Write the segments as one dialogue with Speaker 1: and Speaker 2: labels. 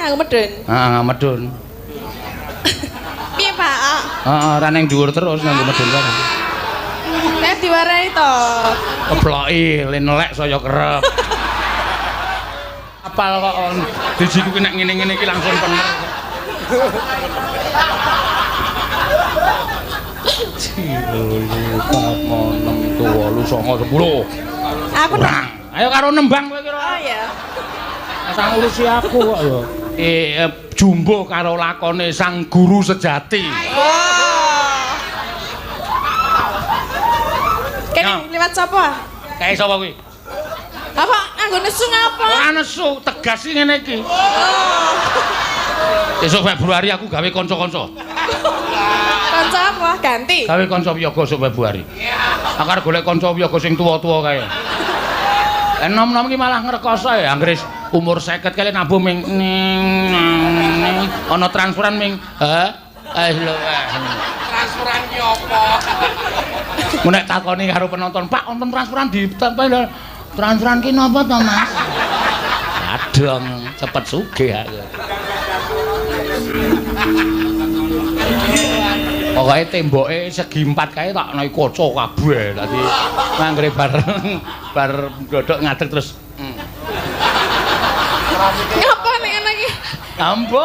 Speaker 1: Hah, aku medun.
Speaker 2: Heeh, medun.
Speaker 1: Piye, Pak?
Speaker 2: Heeh, ora ning dhuwur terus nganggo medun barang.
Speaker 1: Nek diwarahi to.
Speaker 2: Keploki le nelek saya kerep. Apal kok dijiku ki nek ngene-ngene iki langsung pener. Cilo, 4, 6, 7, 8, 9, 10.
Speaker 1: Aku
Speaker 2: Kurang. Ayo karo nembang kowe kira.
Speaker 1: Oh iya.
Speaker 2: Ora ngurusi aku kok ya. Jumbo karo lakone sang guru sejati.
Speaker 1: Wah. Kene liwat sapa?
Speaker 2: Kae sapa kuwi?
Speaker 1: Apa nganggo nesu ngapa?
Speaker 2: Ora nesu, tegas iki ngene iki.
Speaker 1: Oh.
Speaker 2: Esuk Februari aku gawe kanca-kanca.
Speaker 1: Kanca apa? Ganti.
Speaker 2: Gawe kanca wiyaga esuk Februari. Aku arep golek kanca wiyaga sing tuwa-tuwa kae. Enom-enom iki malah ngrekoso ya, anggere umur 50 kali nabuh ming ning ana transferan ming ha lho.
Speaker 3: Transferan ki apa?
Speaker 2: Mun nek takoni karo penonton, Pak, wonten transferan di transferan ki napa to, Mas? Adong, cepet sugih aku. Pokoke temboke segi empat kae tak naik kaca kabeh. Dadi anggere bar glodok ngadeg terus.
Speaker 1: Ngapa nek ngono iki?
Speaker 2: Ambo.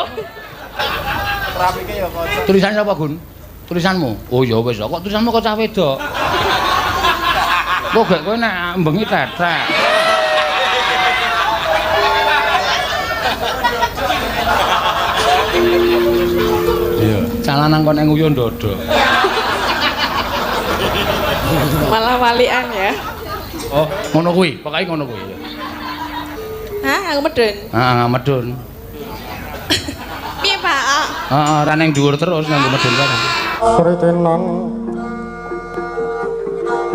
Speaker 3: Keramike ya kaca.
Speaker 2: Tulisannya apa, Gun? Tulisanmu? Oh ya wis, kok tulisanmu kok cah wedok. Kok gak kowe nek bengi tetek. Iya, calanan kon ning nguyuh ndodok.
Speaker 1: Malah walian ya.
Speaker 2: Oh, ngono kuwi, pokoke ngono kuwi.
Speaker 1: Hah, aku medun.
Speaker 2: Heeh, medun.
Speaker 1: Piye, Pak?
Speaker 2: Heeh, ora ning dhuwur terus nganggo medun barang.
Speaker 4: Kritenan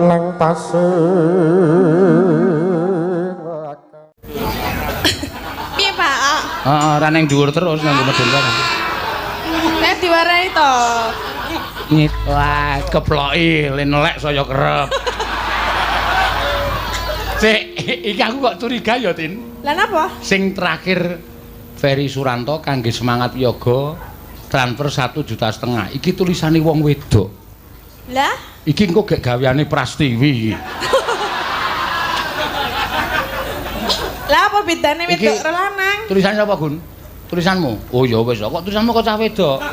Speaker 4: nang pasir.
Speaker 1: Piye, Pak?
Speaker 2: Heeh, ora ning dhuwur terus nganggo medun barang.
Speaker 1: Nek diwarahi to.
Speaker 2: Nyit, wah, keploki le nelek saya kerep. Sik, iki aku kok curiga ya, Tin.
Speaker 1: Lah napa?
Speaker 2: Sing terakhir Ferry Suranto kangge semangat yoga transfer 1,5 juta. Iki tulisane wong wedok.
Speaker 1: Lah?
Speaker 2: Iki engko gek gaweane Prastiwi iki.
Speaker 1: Lah apa bedane wedok karo lanang?
Speaker 2: Tulisane sapa, Gun? Tulisanmu? Oh ya wis, kok tulisanmu kok cah wedok.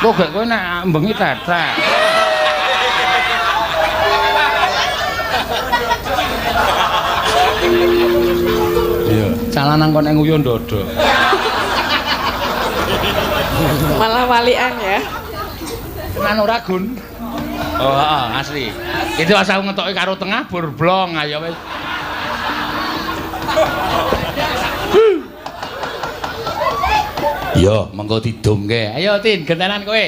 Speaker 2: Kok gek kowe nek bengi tetek. Iya, calanan kon ning nguyuh ndodok.
Speaker 1: Malah walian ya.
Speaker 2: Tenan ora, Gun? Oh, heeh, asli. Itu asal ngetoki karo tengah burblong ayo wis. Yo, mengko didumke. Ayo Tin, gentenan kowe.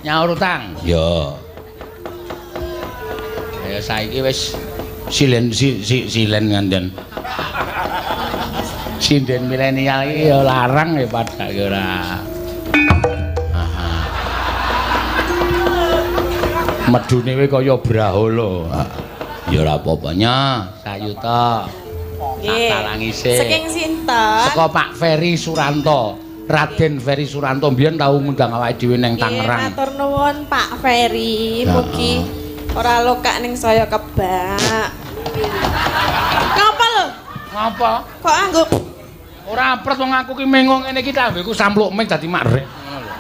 Speaker 2: Nyaur utang. Yo. Ayo saiki wis silen silen nganten. Sinden milenial iki ya larang ya padake ora. Medune kowe kaya brahala. Ya ora apa-apa nya, sayuta.
Speaker 1: Nggih.
Speaker 2: Tak talangi sik.
Speaker 1: Saking sinten?
Speaker 2: Saka Pak Ferry Suranto. Raden Ferry Suranto mbiyen tau ngundang awake dhewe nang Tangerang.
Speaker 1: Matur nuwun Pak Ferry, mugi ora lokak ning saya kebak. Ngapa lho?
Speaker 2: Ngapa?
Speaker 1: Kok anggo
Speaker 2: ora apret wong aku ki mengo ngene iki tambeku sampluk ming dadi makrek ngono lho.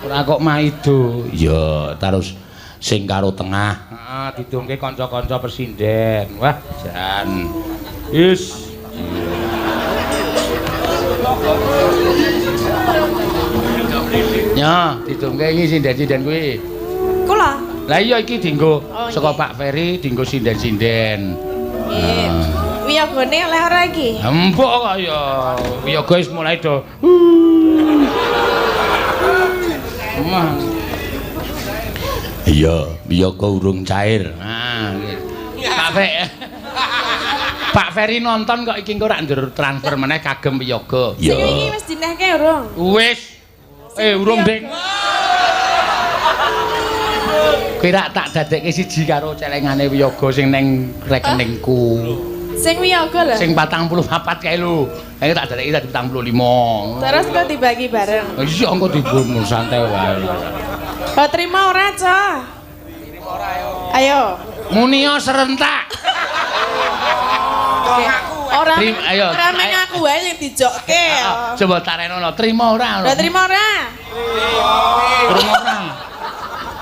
Speaker 2: Ora kok maido. Ya, terus sing karo tengah. Heeh, didungke kanca-kanca pesinden. Wah, jan. Is. Ya, didungke iki sinden-sinden kuwi.
Speaker 1: Kula.
Speaker 2: Lah iya iki dienggo
Speaker 1: oh,
Speaker 2: saka Pak Ferry dienggo sinden-sinden.
Speaker 1: Nggih. Wiyogane oleh ora iki?
Speaker 2: Empuk kok ya. Wiyaga wis mulai do. Iya, wiyaga urung cair. Nah, Pak Ferry. Pak Ferry nonton kok iki engko rak ndur transfer meneh kagem wiyaga.
Speaker 1: Sing iki wis dinehke urung?
Speaker 2: Wis. Urung, Ding. Kowe rak tak dadekke siji karo celengane wiyaga sing neng rekeningku.
Speaker 1: Sing wiyaga lho.
Speaker 2: Sing 44 kae lho. Ayo tak dadeki dadi 45.
Speaker 1: Terus kok dibagi bareng.
Speaker 2: Iya engko dibumu santai wae.
Speaker 1: Kok terima ora, Cah? Terima ora ayo. Ayo.
Speaker 2: Munio serentak.
Speaker 1: Ora
Speaker 2: ayo.
Speaker 1: Ora meng aku wae sing dijokke.
Speaker 2: Coba tarenono, trimo ora?
Speaker 1: Lah trimo ora?
Speaker 2: Krungu ora?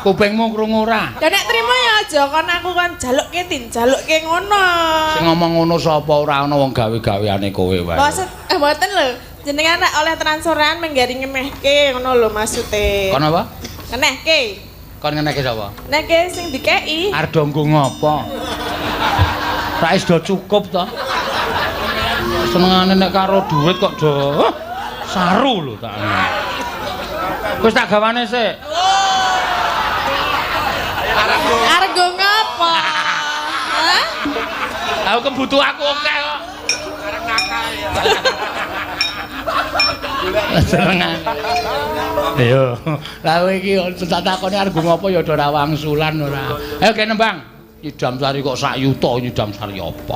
Speaker 2: Kupingmu krungu ora?
Speaker 1: Lah nek trimo ya aja kon aku kon jalukke tin, jalukke ngono.
Speaker 2: Sing ngomong ngono sapa ora ana wong gawe-gaweane kowe wae.
Speaker 1: Maksud mboten lho. Jenengan nek oleh transferan menggari ngemehke ngono lho maksude.
Speaker 2: Kon apa?
Speaker 1: Ngenehke.
Speaker 2: Kon ngenehke sapa?
Speaker 1: Neke sing dikeki.
Speaker 2: Arep nggo ngopo? Ra wis do cukup to. Senengane nek karo dhuwit kok do saru lho tak. Wis tak gawane sik.
Speaker 1: Arep nggo ngopo? Hah?
Speaker 2: Aku kebutuh aku akeh kok.
Speaker 3: Arep nakal ya.
Speaker 2: Senengane. Ayo. Lah kowe iki tak takoni arep nggo ngopo ya do ora wangsulan ora. Ayo kene nembang. Nyidam sari kok sak yuta nyidam sari apa?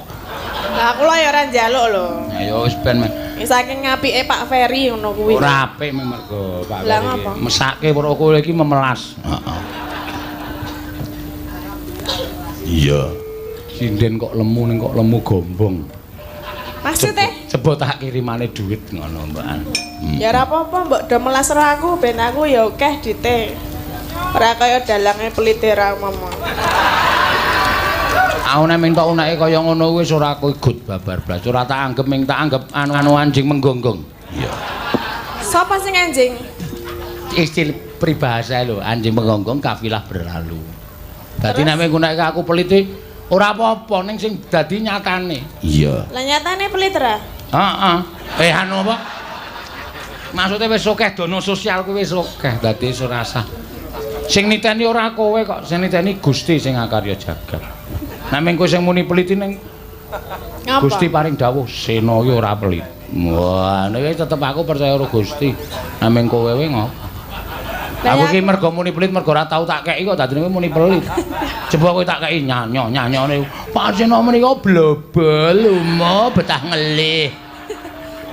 Speaker 1: Lah kula ya ora njaluk lho.
Speaker 2: Ayo wis ben.
Speaker 1: Saking apike Pak Ferry ngono kuwi.
Speaker 2: Ora apik mergo Pak
Speaker 1: Ferry.
Speaker 2: Mesake weruh kowe iki memelas. Heeh. Iya. Sinden kok lemu ning kok lemu gombong.
Speaker 1: Maksude?
Speaker 2: Coba tak kirimane duit ngono, Mbakan.
Speaker 1: Ya ora apa-apa, mbok do melas ro aku ben aku ya akeh dite. Ora kaya dalange pelite ra momo.
Speaker 2: Aku nek minta uneke kaya ngono wis ora kowe gut babar blas. Ora tak anggep ming tak anggep anu anjing menggonggong. Iya.
Speaker 1: Sapa sing anjing?
Speaker 2: Istilah peribahasa lho, anjing menggonggong kafilah berlalu. Dadi nek mung uneke aku pelit ora apa-apa ning sing dadi nyatane. Iya.
Speaker 1: Lah nyatane pelit ra?
Speaker 2: Heeh. Anu apa? Maksude wis akeh dana sosial kuwi wis akeh dadi wis ora sah. Sing niteni ora kowe kok, sing niteni Gusti sing akarya jagat. Nek mung kowe sing muni pelit ning Gusti paring dawuh Sena iki ora pelit. Wah, nek tetep aku percaya karo Gusti. Nek mung kowe wae ngopo? Aku iki mergo muni pelit mergo ora tau tak keki kok dadine kowe muni pelit. Coba kowe tak keki nyanyo-nyanyone. Pak Sena menika blobel lumo betah ngelih.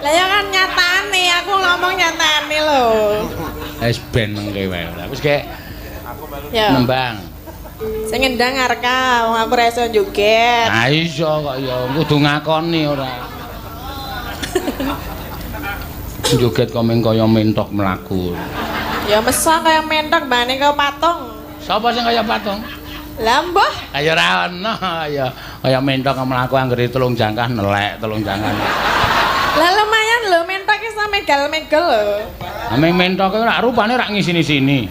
Speaker 1: Lah ya kan nyatane, aku ngomong nyatane lho.
Speaker 2: Wis ben mengke wae. Wis kek nembang.
Speaker 1: Sing ngendang arka, wong aku ora iso joget.
Speaker 2: Ha iso kok ya, kudu ngakoni ora. Joget kok meng kaya mentok mlaku.
Speaker 1: Ya mesok kaya mentok mbane kaya patung.
Speaker 2: Sapa sing kaya patung?
Speaker 1: Lah mbah.
Speaker 2: Ya ora ono ya kaya mentok mlaku anggere telung jangkah nelek telung jangkah.
Speaker 1: Lah lumayan lho mentok iso megal-megel lho.
Speaker 2: Ameng mentok ora rupane ora ngisini-sini.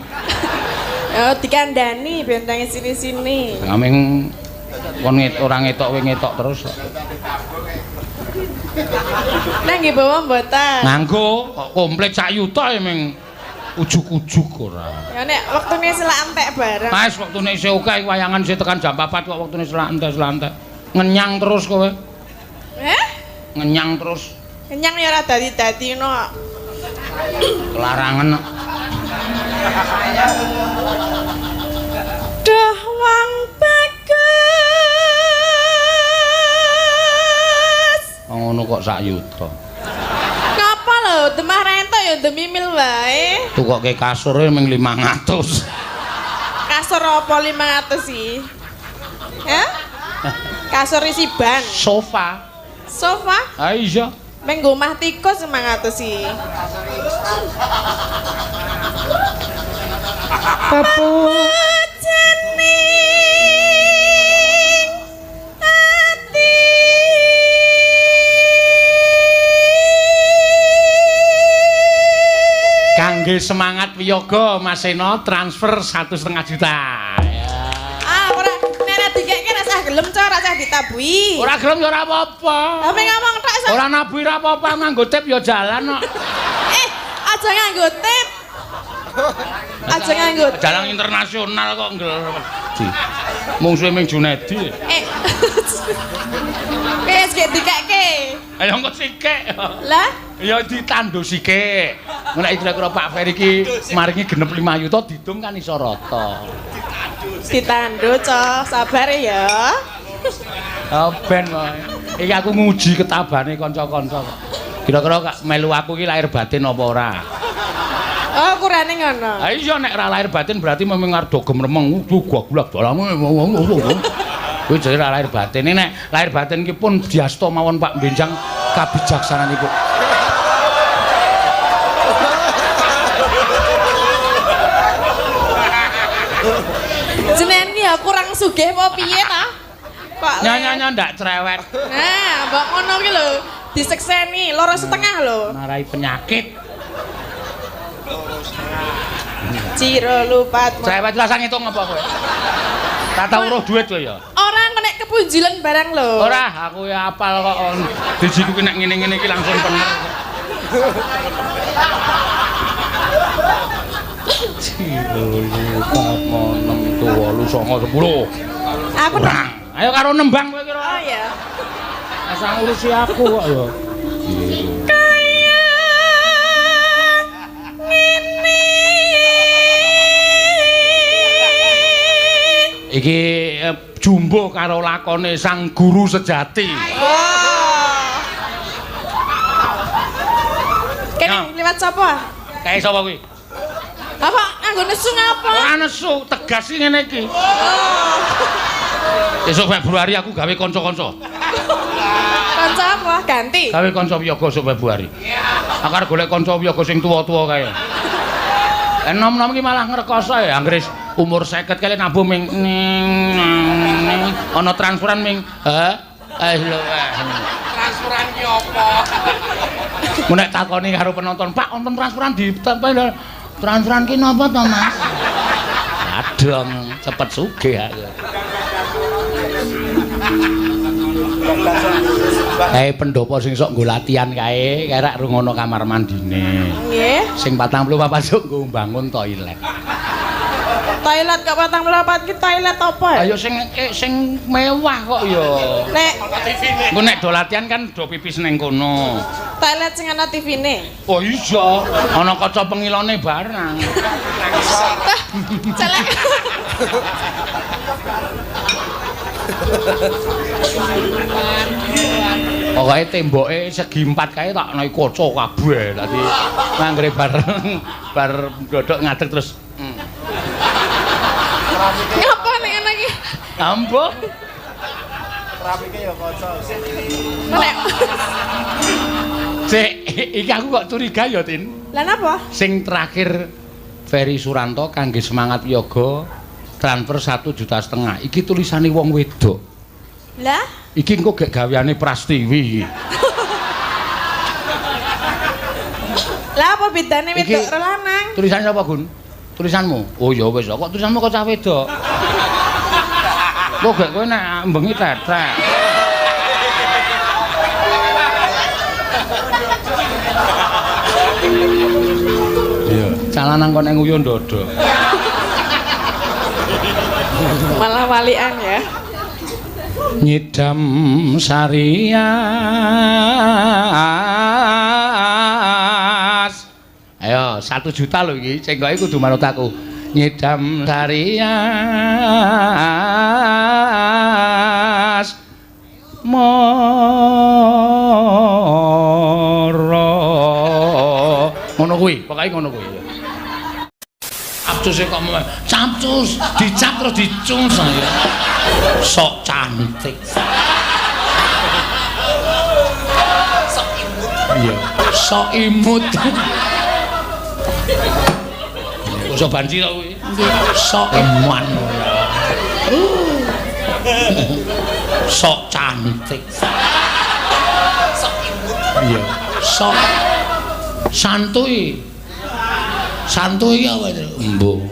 Speaker 1: Oh, dikandani ben nang sini-sini.
Speaker 2: Ameng kon ora ngetok kowe ngetok terus kok.
Speaker 1: Nang nggih bawa mboten?
Speaker 2: Nganggo kok komplit sak yuta ya meng ujug-ujug ora.
Speaker 1: Ya nek wektune selak entek bareng.
Speaker 2: Wis wektune isih akeh wayangan isih tekan jam 4 kok wektune selak entek-selak entek. Ngenyang terus kowe.
Speaker 1: Eh?
Speaker 2: Ngenyang terus.
Speaker 1: Kenyang ya ora dadi-dadi ngono.
Speaker 2: Kelarangan.
Speaker 1: Duh wong bagus.
Speaker 2: Ngono kok sak yuta.
Speaker 1: Ngapa lho, demah rentok ya demimil wae.
Speaker 2: Tukoke kasure ming 500.
Speaker 1: Kasur apa 500 sih? Hah? Kasur isi ban.
Speaker 2: Sofa.
Speaker 1: Sofa?
Speaker 2: Ha iya.
Speaker 1: Meng nggo omah tikus 500 sih. Papujaning ati.
Speaker 2: Kangge semangat wiyaga Mas Seno transfer 1,5 juta. Ya.
Speaker 1: Ah, ora nek dikeke ra sah gelem co, ra sah ditabuhi.
Speaker 2: Ora gelem ya ora apa-apa.
Speaker 1: Lah meng ngomong tok iso.
Speaker 2: Ora nabuhi ora apa-apa, nganggo tip ya jalan kok.
Speaker 1: Aja nganggo tip. Aja nganggo.
Speaker 2: Jalan internasional kok ngger. Mungsuhe ming Junedi.
Speaker 1: Wis gek dikeke.
Speaker 2: Ayo engko sikik.
Speaker 1: Lah?
Speaker 2: Ya ditandu sikik. Nek kira-kira Pak Ferry iki maringi genep 5 yuta didum kan iso rata.
Speaker 1: Ditandu, Cok. Sabar ya.
Speaker 2: Oh ben wae. Iki aku nguji ketabane kanca-kanca. Kira-kira melu aku iki lahir batin apa ora?
Speaker 1: Oh, kurane ngono.
Speaker 2: Ha iya nek ora lahir batin berarti memang arep do gemremeng gua gulak dolamu. Kuwi jare ora lahir batin. Nek lahir batin ki pun diasta mawon Pak Benjang kabijaksananipun.
Speaker 1: Jenengan ki ya kurang sugih apa piye ta? Kok
Speaker 2: nyonya ndak cerewet.
Speaker 1: Nah, mbok ngono ki lho, disekseni 2,5 lho.
Speaker 2: Marai penyakit.
Speaker 1: 2,5. Ciro lupat.
Speaker 2: Cerewet rasa ngitung apa kowe? Tak tau weruh duit kowe ya.
Speaker 1: Ora nek kepunjulan barang lho.
Speaker 2: Ora, aku ya apal kok. Dijiku ki nek ngene-ngene iki langsung pener. Ciro lupat 6 7 8 9 10.
Speaker 1: Aku
Speaker 2: kurang. Ayo karo nembang kowe kira.
Speaker 1: Oh iya.
Speaker 2: Asal ngurusi aku kok ya.
Speaker 1: Kaya ngene.
Speaker 2: Iki jumbo karo lakone sang guru sejati.
Speaker 1: Wah. Kene liwat sapa?
Speaker 2: Kae sapa kuwi?
Speaker 1: Apa nganggo nesu ngapa?
Speaker 2: Ora nesu, tegas iki ngene iki.
Speaker 1: Oh.
Speaker 2: Esuk Februari aku gawe kanca-kanca.
Speaker 1: Kanca apa? Ganti.
Speaker 2: Gawe kanca wiyaga esuk Februari. Aku arep golek kanca wiyaga sing tuwa-tuwa kae. Enom-enom iki malah ngrekoso ya, anggere umur 50 kali nabuh ming ana transferan ming ha lho.
Speaker 3: Transferan ki apa?
Speaker 2: Mun nek takoni karo penonton, Pak, wonten transferan di transferan ki napa to, Mas? Adong, cepet sugih aku. Kae pendopo sing sok nggo latihan kae, kae rak rungono kamar mandine.
Speaker 1: Nggih.
Speaker 2: Sing 44 sok nggo mbangun toilet.
Speaker 1: Toilet kok 44 ki toilet apa ya?
Speaker 2: Ayo sing mewah kok ya.
Speaker 1: Nek
Speaker 2: engko nek do latihan kan do pipis ning kono.
Speaker 1: Toilet sing ana TV-ne.
Speaker 2: Oh iya, ana kaca pengilone barang.
Speaker 1: Celek.
Speaker 2: Pokoke temboke segi empat kae tak ana kaca kabeh. Dadi anggere bar ndodok ngadeg terus.
Speaker 1: Ngapa nek ngono iki?
Speaker 2: Ambo.
Speaker 3: Keramike ya kaca.
Speaker 1: Nek.
Speaker 2: Sik, iki aku kok curiga ya, Tin.
Speaker 1: Lah napa?
Speaker 2: Sing terakhir Ferry Suranto kangge semangat yoga transfer 1,5 juta. Iki tulisane wong wedok.
Speaker 1: Lah?
Speaker 2: Iki engko gek gaweane Prastiwi iki.
Speaker 1: Lah apa bedane wedok karo lanang?
Speaker 2: Tulisane sapa, Gun? Tulisanmu? Oh ya wis, kok tulisanmu kok cah wedok. Kok gek kowe nek bengi tetek. Iya, cah lanang kok nek nguyuh ndodok.
Speaker 1: Malah walian ya.
Speaker 2: Nyidam sarias. Ayo, 1 juta lho iki, cengkoke kudu manut aku. Nyidam sarias moro. Ngono kuwi, pokoke ngono kuwi. Capcus kok capcus, dicap terus dicus ya. Sok cantik.
Speaker 3: Sok imut.
Speaker 2: Iya, sok imut. Basa banci to kuwi. Sok eman. Sok cantik.
Speaker 3: Sok imut.
Speaker 2: Iya, sok santuy. Santuy apa itu? Embo.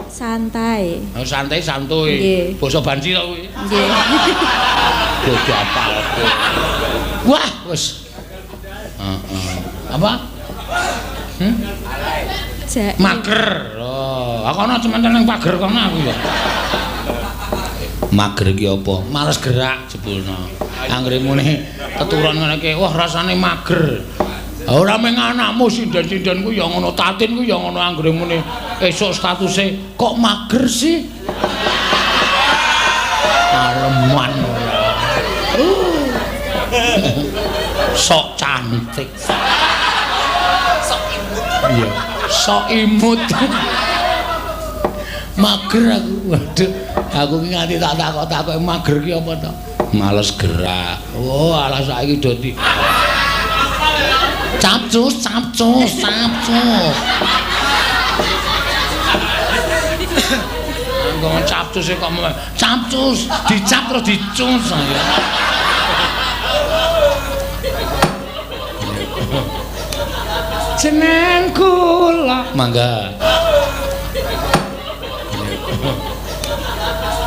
Speaker 5: Santai.
Speaker 2: Oh, santai santuy. Basa banci to kuwi?
Speaker 5: Nggih.
Speaker 2: Bodo apal. Wah, wis. Heeh. Apa? Hmm? Mager. Oh, aku ana cementan ning pager kono aku ya. Mager iki apa? Males gerak jebulno. Anggere muni keturun ngene iki, wah rasane mager. Ora mung anakmu sinden-sinden ku ya ngono, Tatin ku ya ngono anggere muni esuk statuse kok mager sih? Aleman. Sok cantik.
Speaker 3: Sok imut.
Speaker 2: Iya, sok imut. Mager aku. Waduh, aku ki nganti tak takok-takok mager ki apa to? Males gerak. Oh, alah saiki do di capcus, capcus, capcus. Ngomong capcus kok capcus, dicap terus dicus ya. Jeneng kula mangga.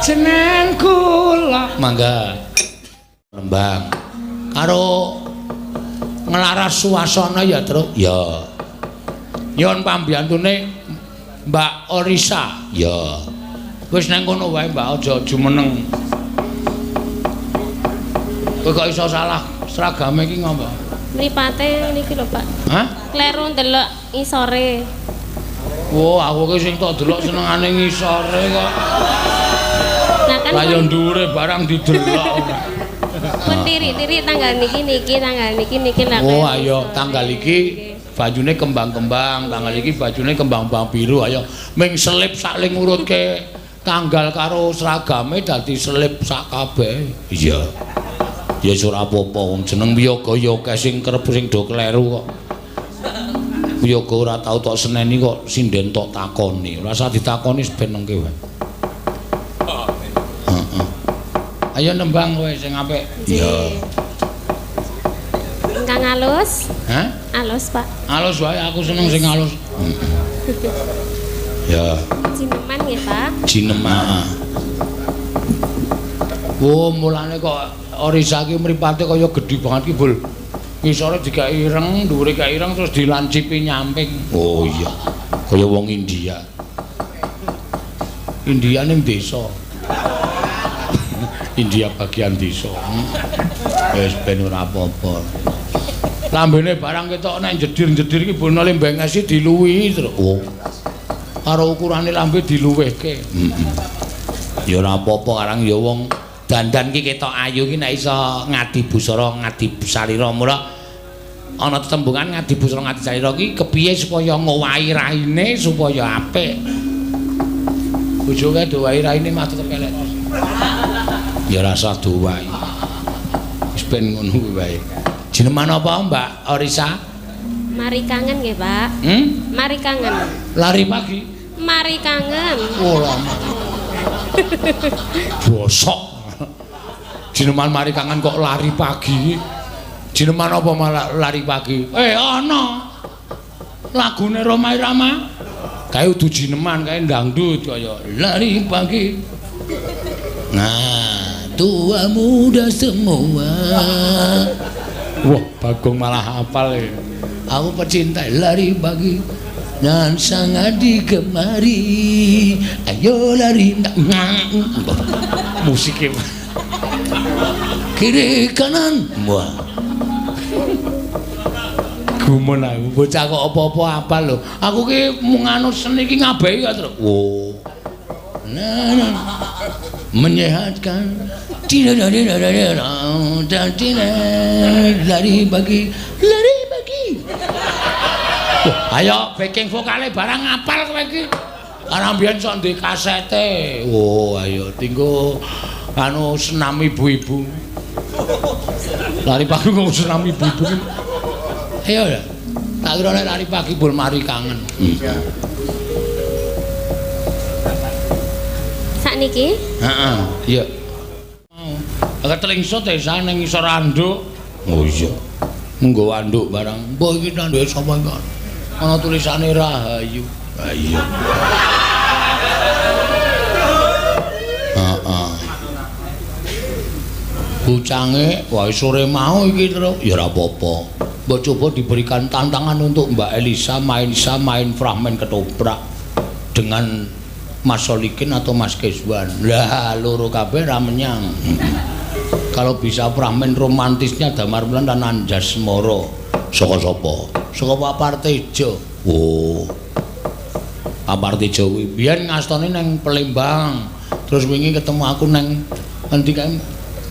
Speaker 2: Jeneng kula mangga. Nembang karo nglaras suasana ya, Truk. Ya. Nyuwun pambiyantune Mbak Orisa. Ya. Wis nang kono wae Mbak, aja jumeneng. Kowe kok iso salah seragame iki ngopo?
Speaker 5: Mripate niki lho, Pak.
Speaker 2: Hah?
Speaker 5: Kleru ndelok ngisore.
Speaker 2: Wah, aku ki sing tok delok senengane ngisore kok.
Speaker 5: Lah kan
Speaker 2: lah yo dhuwure barang didelok.
Speaker 5: Pun tirik-tirik tanggal niki niki, tanggal niki niki lah.
Speaker 2: Oh, ayo tanggal iki bajune kembang-kembang, tanggal iki bajune kembang-kembang biru, ayo ming selip sak ling ngurutke tanggal karo seragame dadi selip sak kabeh. Iya. Ya ora apa-apa wong jeneng wiyaga ya akeh sing kerep sing do kleru kok. Wiyaga ora tau tok seneni kok sinden tok takoni. Ora usah ditakoni ben nengke wae. Heeh. Ayo nembang kowe sing apik. Iya.
Speaker 5: Ingkang alus.
Speaker 2: Hah?
Speaker 5: Alus, Pak.
Speaker 2: Alus wae, aku seneng sing alus. Ya.
Speaker 5: Jineman nggih, Pak.
Speaker 2: Jineman. Oh, mulane kok Orisa ki mripate kaya gedhi banget ki, Bul. Ngisore digawe ireng, dhuwure gawe ireng terus dilancipi nyamping. Oh iya. Kaya wong India. India ning desa. India bagian desa. Wis ben ora apa-apa. Lambene barang ketok nek jedir-jedir iki bono lembengesi diluwihi terus. Oh. Karo ukurane lambe diluwihke. Heeh. Ya ora apa-apa karang ya wong dandan ki ketok ayu ki nek iso ngadi busara ngadi salira. Mula ana tetembungan ngadi busara ngadi salira ki kepiye supaya ngowahi raine supaya apik. Bojoke dowahi raine mah tetep elek. Ya rasa dowahi. Wis ben ngono kuwi wae. Jineman apa Mbak Orisa?
Speaker 5: Mari kangen nggih, Pak.
Speaker 2: Hmm?
Speaker 5: Mari kangen.
Speaker 2: Lari pagi.
Speaker 5: Mari kangen.
Speaker 2: Oh lama. Bosok. Jineman mari kangen kok lari pagi. Jineman apa malah lari pagi? Eh ana. Lagune Rhoma Irama. Kae udu jineman, kae dangdut kaya lari pagi. Nah, tua muda semua. Wah, Bagong malah hafal ya. Aku pecinta lari pagi dan sangat digemari. Ayo lari. Musiknya kiri kanan. Wah. Gumun aku bocah kok apa-apa hafal lho. Aku ki mung anut seni ki ngabehi kok terus. Oh. Nah, nah. Menyehatkan. Tidak dan tidak lari pagi, lari pagi. Wah, ayo backing vokale barang ngapal kowe iki. Karena mbiyen sok ndek kasete. Oh, ayo tinggo anu senam ibu-ibu. Lari pagi kok senam ibu-ibu. Ayo ya. Tak kira nek lari pagi bul mari kangen.
Speaker 5: Sakniki?
Speaker 2: Heeh, iya. Ketelingsut desa ning ngisor anduk. Oh iya. Nggawa anduk barang. Mbok iki anduke sapa iki? Ana tulisane Rahayu. Ha iya. Heeh. Bucange wae sore mau iki terus ya ora apa-apa. Mbok coba diberikan tantangan untuk Mbak Elisa main fragmen ketoprak dengan Mas Solikin atau Mas Keswan. Lah loro kabeh ra menyang. Kalau bisa fragmen romantisnya Damar Wulan dan Anjasmara. Saka sapa? Saka Pak Partejo. Oh. Pak Partejo kuwi biyen ngastone nang Palembang. Terus wingi ketemu aku nang endi kae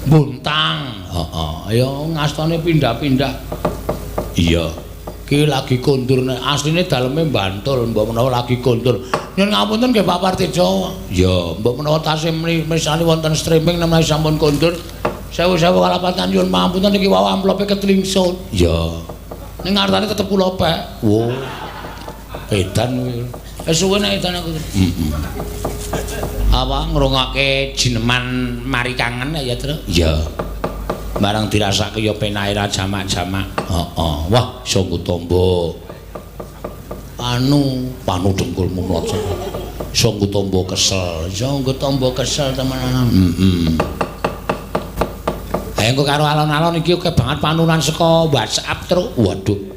Speaker 2: Bontang. Heeh. Ya ngastane pindah-pindah. Iya. Ki lagi kondur nek asline daleme Bantul, mbok menawa lagi kondur. Nyuwun ngapunten nggih Pak Partejo. Ya, mbok menawa tasih mirsani wonten streaming menawi sampun kondur. Sewu-sewu kalapatan nyuwun pangapunten iki wau amplope ketlingsut. Ya. Ning ngartane tetep kula pek. Wo. Edan kuwi. Wis suwe nek edan aku. Heeh. Apa ngrungokke jineman mari kangen ya, Tru? Iya. Barang dirasake ya penake ra jamak-jamak. Heeh. Wah, iso nggo tombo. Panu, panu dengkulmu mlocot. Iso nggo tombo kesel. Iso nggo tombo kesel temenan. Heeh. Ayo engko karo alon-alon iki akeh banget panunan saka WhatsApp, Tru. Waduh.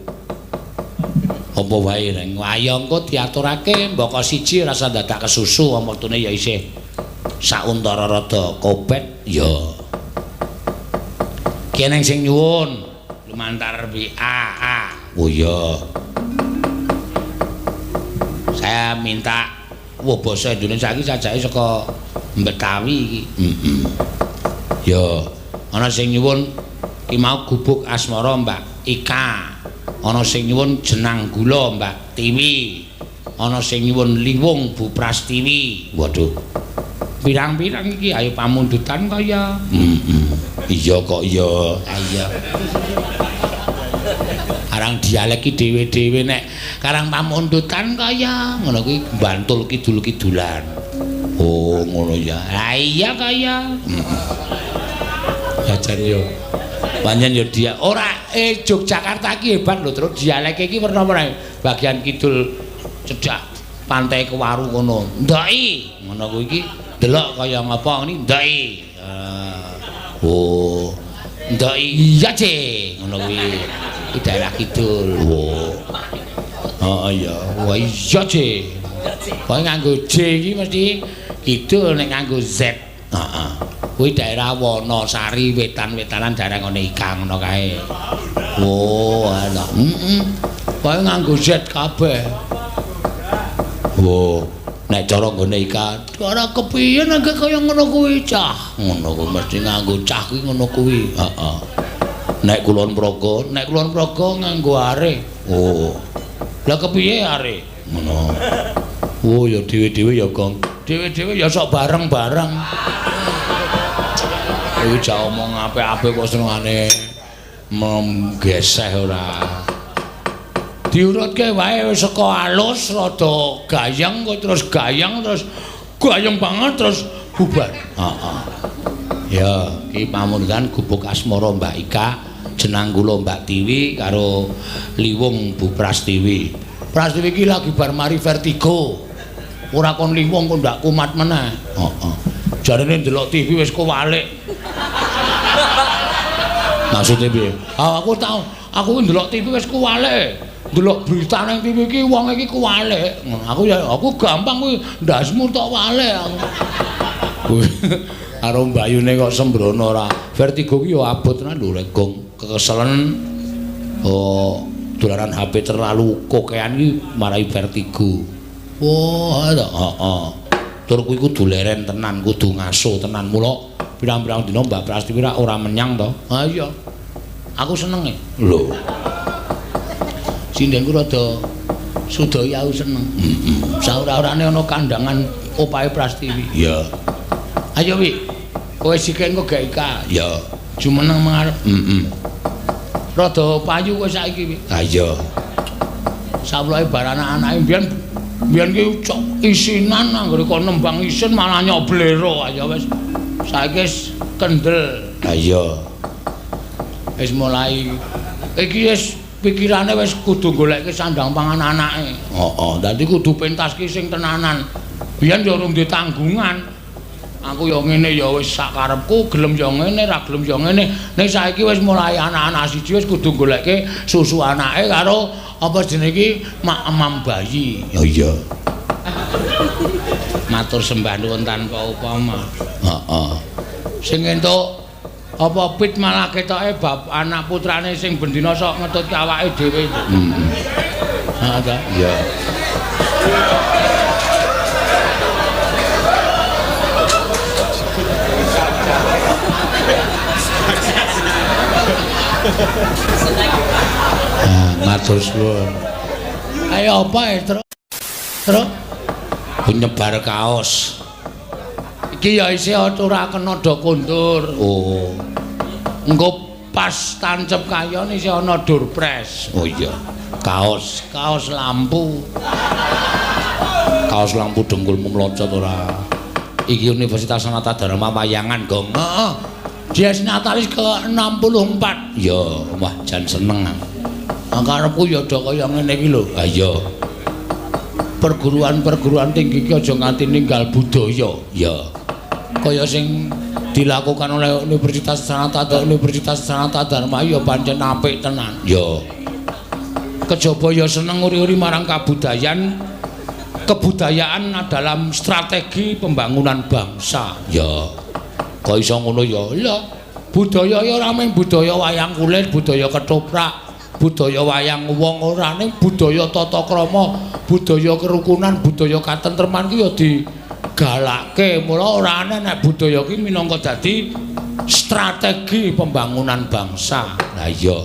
Speaker 2: Apa wae reng. Ayo engko diaturake mbaka siji rasa dadak kesusu wong wektune ya isih sauntara rada kobet ya. Ki eneng sing nyuwun lumantar WA. Oh iya. Saya minta wah basa Indonesia iki sajake saka Betawi iki. Heeh. Ya, ana sing nyuwun ki mau gubuk asmara Mbak Ika. Ana sing nyuwun jenang gula Mbak Tiwi. Ana sing nyuwun liwung Bu Prastiwi. Waduh. Pirang-pirang iki ayo pamundutan kaya. Heeh. Iya kok iya. Iya. Karang dialek iki dhewe-dhewe nek karang pamundutan kaya ngono kuwi Bantul kidul-kidulan. Oh, ngono ya. Lah iya kaya. Heeh. Jajan yo. Pancen yo dia ora Yogyakarta iki hebat lho, terus dialeke iki werna-werna. Bagian kidul cedhak pantai Kewaru kono. Ndoki ngono kuwi iki delok kaya ngapa ngene ndoki. Oh. Ndoki iya, Ce. Ngono kuwi. Iki daerah kidul. Oh. Heeh iya. Wah iya, Ce. Pokoke nganggo J iki mesti kidul nek nganggo Z. Heeh. Kuwi daerah Wonosari wetan-wetanan daerah ngene Ika ngono kae. Oh, ala. Heeh. Pokoke nganggo Z kabeh. Oh, nek cara nggone Ika, ora kepiye nek kaya ngono kuwi cah. Ngono kuwi mesti nganggo cah kuwi ngono kuwi. Heeh. Nek Kulon Progo, nek Kulon Progo nganggo are. Oh. Lah kepiye are? Ngono. Oh, ya dhewe-dhewe ya, Gong. Dhewe-dhewe ya sok bareng-bareng. Kuwi jak omong apik-apik kok senengane menggeseh ora. Diurutke wae wis saka alus rada gayeng kok terus gayeng banget terus bubar. Heeh. Ya, iki pamundutan gubuk asmara Mbak Ika, jenang kula Mbak Tiwi karo Liwung Bu Prastiwi. Prastiwi iki lagi bar mari vertigo. Ora kon liwung kok ndak kumat meneh. Heeh. Jarene ndelok TV wis kowalik. Maksudnya piye? Ah, aku tau, aku ndelok TV wis kuwalik. Ndelok berita nang TV iki wong iki kuwalik. Aku ya aku gampang kuwi ndasmu tok walik aku. Karo mbayune kok sembrono ora. Vertigo ki ya abot tenan lho rek gong kekeselen. Oh, dolanan HP terlalu kokean iki marai vertigo. Wah, heeh. Tur kuwi kudu leren tenan, kudu ngaso tenan. Mula pirang-pirang dina Mbak Prastiwi ora menyang to. Ha iya. Aku seneng e. Lho. Sindenku rada sudaya aku seneng. Heeh. Saura-urane ana kandangan opahe Prastiwi. Iya. Ayo Wi. Kowe sikek engko gak Ika. Iya. Jumeneng mengarep. Heeh. Rada payu kowe saiki Wi. Ha iya. Sawloke bar anak-anake mbiyen mbiyen ki isinan anggere kon nembang isin malah nyoblero ayo wis. Saiki wis kendel. Ha iya. Wis mulai iki wis pikirane wis kudu goleke sandang pangan anake. Heeh, dadi kudu pentas ki sing tenanan. Biyen ya urung duwe tanggungan. Aku ya ngene ya wis sak karepku, gelem ya ngene, ra gelem ya ngene. Ning saiki wis mulai anak-anak siji wis kudu goleke susu anake karo apa jenenge iki mak-emam bayi. Ya iya. Matur sembah nuwun tanpa upama. Heeh. Sing entuk apa pit malah ketoke bab anak putrane sing bendina sok ngetutke awake dhewe. Heeh. Heeh ta? Iya. Ah, matur suwun. Ayo apa ya, Truk? Truk. Nyebar kaos. Iki ya isih ora kena do kondur. Oh. Engko pas tancep kayon isih ana doorpress. Oh iya. Kaos, kaos lampu. Kaos lampu dengkulmu mlocot ora. Iki Universitas Sanata Dharma Wayangan, Gong. Heeh. Dies Natalis ke-64. Ya, wah jan seneng. Karepku ya do kaya ngene iki lho. Ha iya. Perguruan-perguruan tinggi iki aja nganti ninggal budaya. Ya. Kaya sing dilakukan oleh Universitas Sanata Universitas Sanata Dharma ya pancen apik tenan. Ya. Kejaba ya seneng uri-uri marang kabudayan. Kebudayaan dalam strategi pembangunan bangsa. Ya. Kok iso ngono ya? Lah, budaya ya ora mung budaya wayang kulit, budaya ketoprak, budaya wayang wong ora, ning budaya tata krama, budaya kerukunan, budaya katentreman ki ya digalakke. Mula ora aneh nek budaya ki minangka dadi strategi pembangunan bangsa. Lah iya.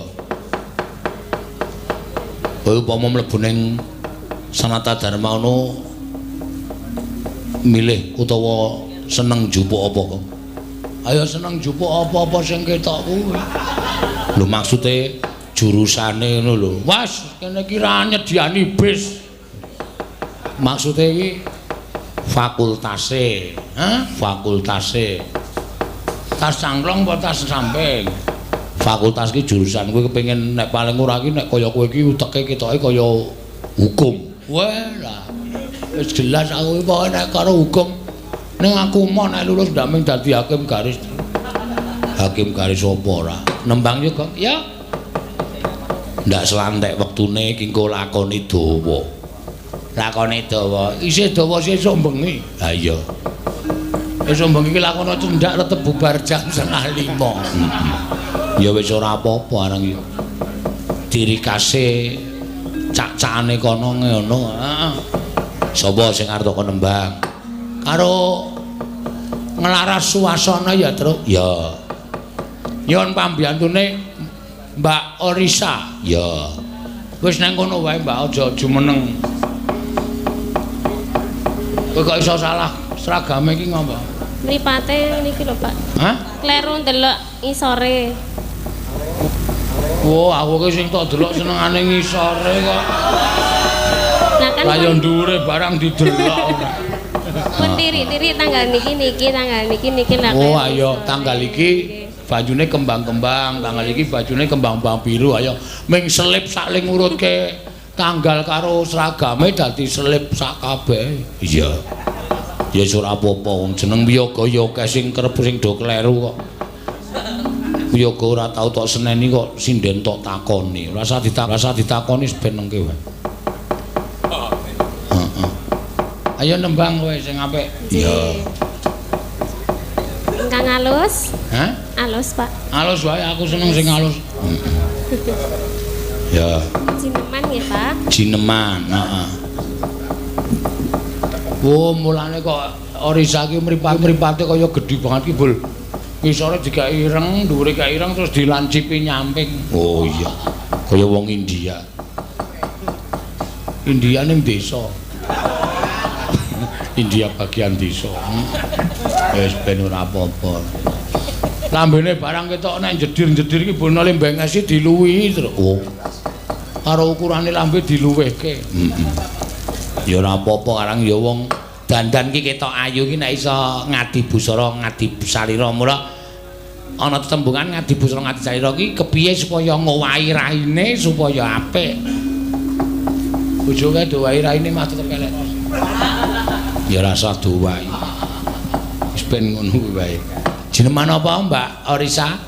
Speaker 2: Kowe upama mlebu ning Sanata Dharma ngono milih utawa seneng njupuk apa kok? Ayo seneng njupuk apa-apa sing ketok kuwi. Lho maksude jurusane ngono lho. Was, kene iki ra nyediani bis. Maksude iki fakultase, hah? Fakultase. Tas cangklong apa tas samping? Fakultas iki jurusan kowe kepengin nek paling ora iki nek kaya kowe iki uteke ketoke kaya hukum. Wah lah. Wis jelas aku iki pokoke nek karo hukum ning aku mau nek lulus ndak mung dadi hakim garis. Hakim garis apa ora? Nembang yo, Gong. Ya. Ndak selantek wektune iki engko lakoni dawa. Lakoni dawa. Isih dawa sesuk bengi. Ha iya. Esuk bengi iki lakono cendak tetep bubar jam 4:30. Ya wis ora apa-apa arang ya. Dirikase cak-cakane kono ngono. Heeh. Sapa sing arep teko nembang? Karo nglaras suasana ya, Truk. Ya. Nyuwun pambiyantune Mbak Orisa. Ya. Wis nang kono wae, Mbak, aja jumeneng. Kowe kok iso salah seragame iki ngopo?
Speaker 5: Mripate niki lho, Pak.
Speaker 2: Hah?
Speaker 5: Kleru ndelok ngisore.
Speaker 2: Wah, aku ki sing tok delok senengane ngisore kok.
Speaker 5: Lah kan
Speaker 2: Lah yo ndure barang didelok.
Speaker 5: Pun tiri-tiri tanggal niki niki tanggal niki niki lah.
Speaker 2: Oh, ayo tanggal iki bajune kembang-kembang, tanggal iki bajune kembang-kembang biru, ayo ming selip sak ling ngurutke tanggal karo seragame dadi selip sak kabeh. Iya. Ya wis ora apa-apa wong jeneng wiyaga ya akeh sing kerep sing do kleru kok. Wiyaga ora tau tok seneni kok sinden tok takoni. Ora usah ditakoni ben nengke wae. Heeh. Ayo nembang kowe sing apik. Iya.
Speaker 5: Ingkang alus.
Speaker 2: Hah?
Speaker 5: Alus, Pak.
Speaker 2: Alus wae aku seneng sing alus. Ya.
Speaker 5: Jineman nggih, Pak.
Speaker 2: Jineman, heeh. Wo mulane kok Orisa ki mripate kaya gedhi banget ki, Bul. Ngisore digawe ireng, dhuwure gawe ireng terus dilancipi nyamping. Oh iya. Kaya wong India. India ning desa. India bagian desa. Wis ben ora apa-apa. Lambene barang ketok nek jedir-jedir iki bono lembengesi diluwihi terus. Oh. Karo ukurane lambe diluwihke. Heeh. Ya ora apa-apa karang ya wong dandan ki ketok ayu ki nek iso ngadi busara ngadi salira. Mula ana tetembungan ngadi busara ngadi salira ki kepiye supaya ngowahi raine supaya apik. Bojoke dowahi raine mah tetep elek. Ya ora usah dowahi. Wis ben ngono kuwi wae. Jineman apa Mbak Orisa?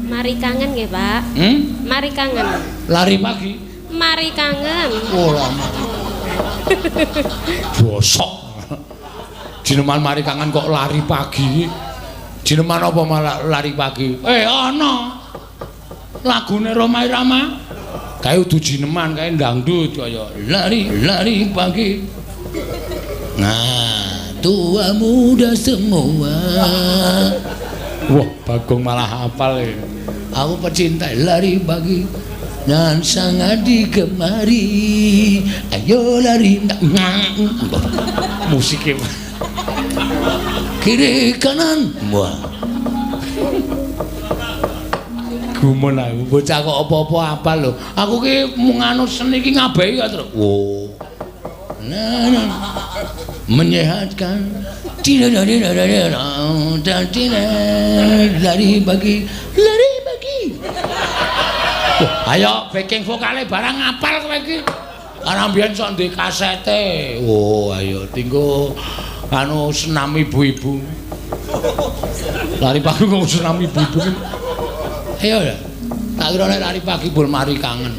Speaker 5: Mari kangen nggih, Pak.
Speaker 2: Hmm?
Speaker 5: Mari kangen.
Speaker 2: Lari pagi.
Speaker 5: Mari kangen.
Speaker 2: Oh, lama. Bosok. Jineman mari kangen kok lari pagi. Jineman apa malah lari pagi? Ana. Lagune Rhoma Irama. Kae udu jineman, kae dangdut kaya lari-lari pagi. Nah, tua muda semua. Wah, Bagong malah hafal ya. Aku pecinta lari pagi dan sangat digemari. Ayo lari. Musiknya kiri kanan. Wah. Gumun aku bocah kok apa-apa apal lho. Aku ki mung anu seni ki ngabehi kok, Truk. Oh. Nah, nah. Menyehatkan. Tidak dan tidak lari pagi, lari pagi. Oh, ayo backing vokale barang ngapal kowe iki. Karena mbiyen sok duwe kasete. Oh, ayo tinggo anu senam ibu-ibu. Lari pagi kok senam ibu-ibu. Ayo ya. Tak kira nek lari pagi bol mari kangen.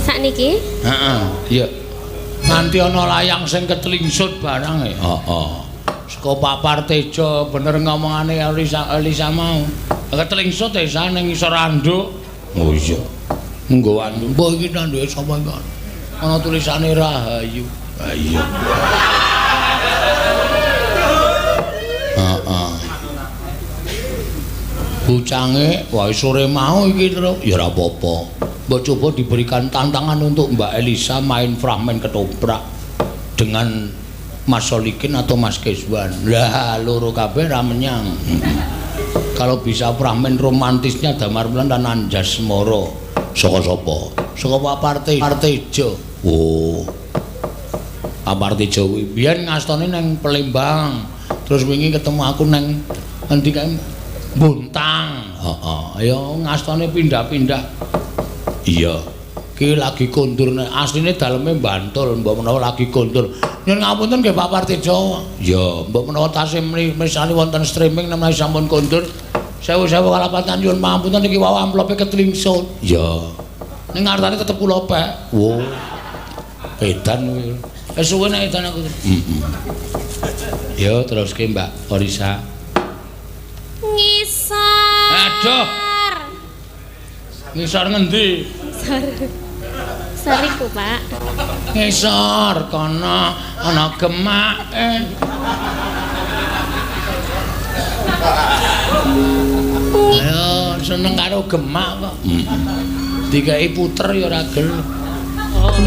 Speaker 5: Sakniki?
Speaker 2: Heeh, iya. Nganti ana layang sing ketlingsut barang e. Heeh. Saka Pak Partejo bener ngomongane Elisa mau. Ketlingsut e ning ngisor anduk. Oh iya. Nggo anduk. Mbah iki tanduke sapa iki? Ana tulisane Rahayu. Ha iya. Heeh. Bucange wae sore mau iki terus ya ora apa-apa. Mbok coba diberikan tantangan untuk Mbak Elisa main fragmen ketoprak dengan Mas Solikin atau Mas Keswan. Lah loro kabeh ra menyang. Kalau bisa fragmen romantisnya Damar Wulan dan Anjasmara. Saka sapa? Saka Pak Partejo. Oh. Pak Partejo kuwi biyen ngastone nang Palembang. Terus wingi ketemu aku nang endi kae Bontang. Heeh. Ayo ngastone pindah-pindah. Iya. Ki lagi kondur nek asline daleme Bantul, mbok menawa lagi kondur. Nyuwun ngapunten nggih Pak Partejo. Iya, mbok menawa tasih mirsani wonten streaming menawi sampun kondur. Sewu-sewu kalapatan nyuwun pangapunten iki wau amplope ketlingsut. Iya. Ning ngartane tetep kula pek. Wo. Edan kuwi. Wis suwe nek edan aku. Heeh. Yo teruske Mbak Orisa.
Speaker 5: Ngisor.
Speaker 2: Aduh. Ngisor ngendi?
Speaker 5: Ngisor. Soriku, Pak.
Speaker 2: Ngisor kono ana gemake. Ayo seneng karo gemak kok. Dikai puter ya ora gelem.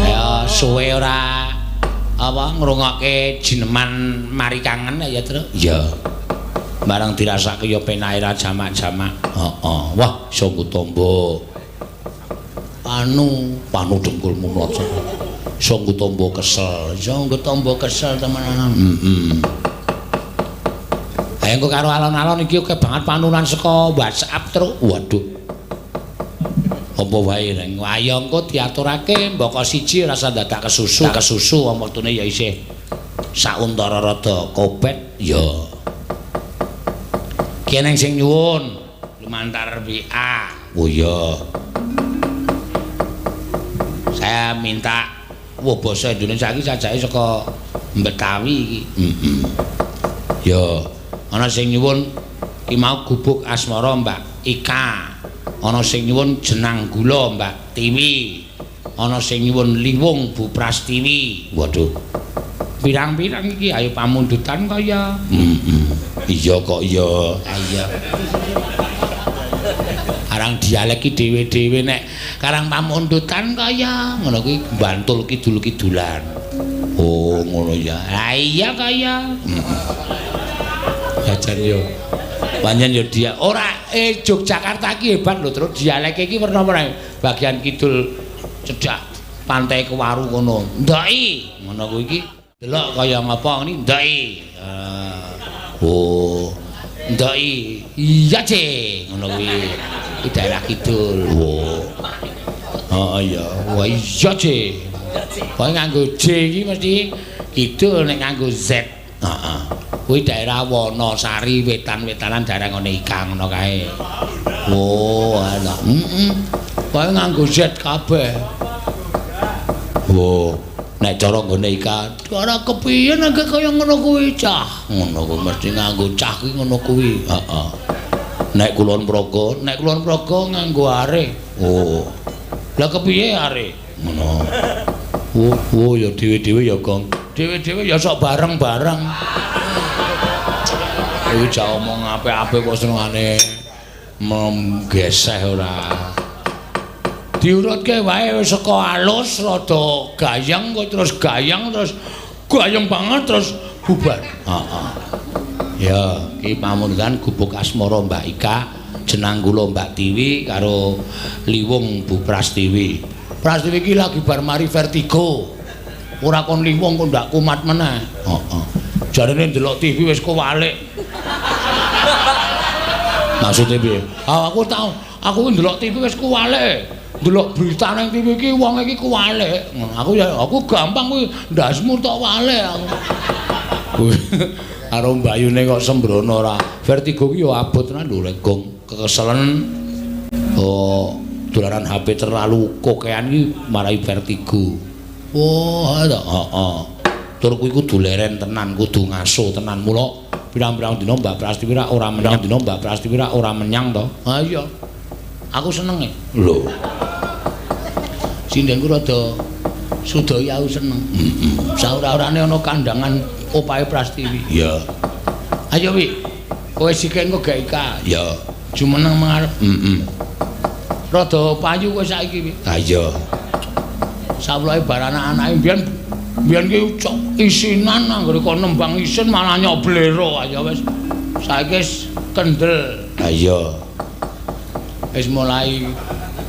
Speaker 2: Ayo suwe ora apa ngrungokke jineman mari kangen ya, Truk. Iya. Barang dirasake ya penake ra jamak-jamak. Heeh. Wah, iso nggo Panu, panu dengkulmu mlocot. Iso nggo tombo kesel, iso nggo tombo kesel temenan. Heeh. Ayo engko karo alon-alon iki akeh banget panunan saka WhatsApp, Truk. Waduh. Apa wae reng. Ayo engko diaturake mbaka siji rasa dadak kesusu. Kesusu wong wektune ya isih sauntara rada kobet ya. Ki eneng sing nyuwun lumantar WA. Oh iya. Saya minta wah basa Indonesia iki sajake saka Betawi iki. Heeh. Ya, ana sing nyuwun ki mau gubuk asmara Mbak Ika. Ana sing nyuwun jenang gula Mbak Tiwi. Ana sing nyuwun liwung Bu Prastiwi. Waduh. Pirang-pirang iki ayo pamundutan kaya. Heeh. Iya kok iya. Iya. Karang dialek iki dhewe-dhewe nek karang pamundutan kaya ngono kuwi Bantul kidul-kidulan. Oh, ngono ya. Ha iya kaya. Jajan yo. Pancen yo dia ora Yogyakarta iki hebat lho, terus dialeke iki werna-werna. Bagian kidul cedhak pantai Kewaru kono. Ndoki ngono kuwi iki delok kaya ngapa ngene ndoki. Oh, ndoki. Iya, Ce. Ngono kuwi. Iki daerah kidul. Oh. Heeh iya. Wah iya, Ce. Pokoke nganggo J iki mesti kidul nek nganggo Z. Heeh. Kuwi daerah Wonosari wetan-wetanan daerah ngene Ika ngono kae. Oh, ala. Heeh. Pokoke nganggo Z kabeh. Oh. Nek cara nggone Ika, ora kepiye nek kaya ngono kuwi cah. Ngono kuwi mesti nganggo cah kuwi ngono kuwi. Heeh. Nek Kulon Progo, nek Kulon Progo nganggo are. Oh. Lah kepiye are? Ngono. Oh, oh ya dhewe-dhewe ya, Gong. Dhewe-dhewe ya sok bareng-bareng. Iki jak omong apik-apik kok senengane menggeseh ora. Diurutke wae wis saka alus rada gayeng kok terus gayeng terus gayeng banget terus bubar. Heeh. Ya, iki pamundutan Gubuk Asmara Mbak Ika, jenang kula Mbak Tiwi karo Liwung Bu Prastiwi. Prastiwi iki lagi bar mari vertigo. Ora kon liwung kok ndak kumat meneh. Heeh. Jarene ndelok TV wis kowalik. Maksudnya piye? Ah, aku tau, aku ndelok TV wis kuwalik. Ndelok berita nang TV iki wong iki kuwalik. Aku ya aku gampang kuwi ndasmu tok walik aku. Karo mbayune kok sembrono ora. Vertigo ki ya abot tenan lho legong kekeselen. Oh, dolanan HP terlalu kokean ki marai vertigo. Wah, heeh. Tur kuwi kudu leren tenan, kudu ngaso tenan. Mula pirang-pirang dina Mbak Prastiwi ra ora menyang dina Mbak Prastiwi ra ora menyang to. Ha iya. Aku seneng e. Lho. Sindenku rada sudaya aku seneng. Heeh. Saura-urane ana kandangan opahe Prastiwi. Iya. Ayo Wi. Kowe sike engko gak Ika. Iya. Jumeneng mengarep. Heeh. Rada payu kowe saiki Wi. Ha iya. Sawulahe bar anak-anake mbiyen mbiyen ki cok isinan anggere kon nembang isin malah nyoblero aja wis. Saiki wis kendel. Ha iya. Wis mulai